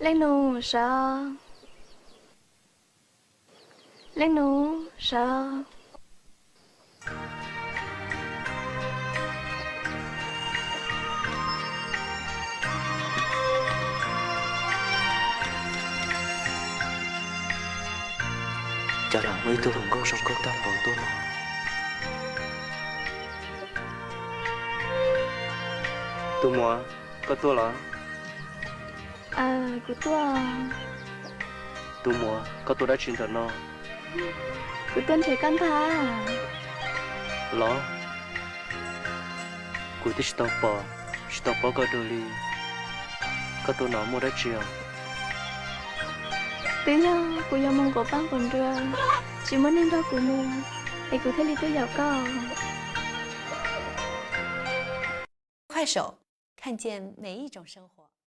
Leej nus, sawv. Leej nus, sawv. Cas lam muaj ib tug hluas nkauj zoo nkauj tag npaum tuaj no? Tus muam, koj tuaj los? Kuv tuaj. Tus muam, koj tuaj dab tsi ntawm no? Kuv tuaj nrhiav koj ntag. Los, kuv twb tsis tau pom, tsis tau paub koj dua li. Koj tuaj no muaj dab tsi os? Twb yog kuv yuav mus nquas pab nquas nruas, tsis muaj neeg nrog kuv mus, es kuv thiaj li tuaj yaum koj. 快手，看见每一种生活。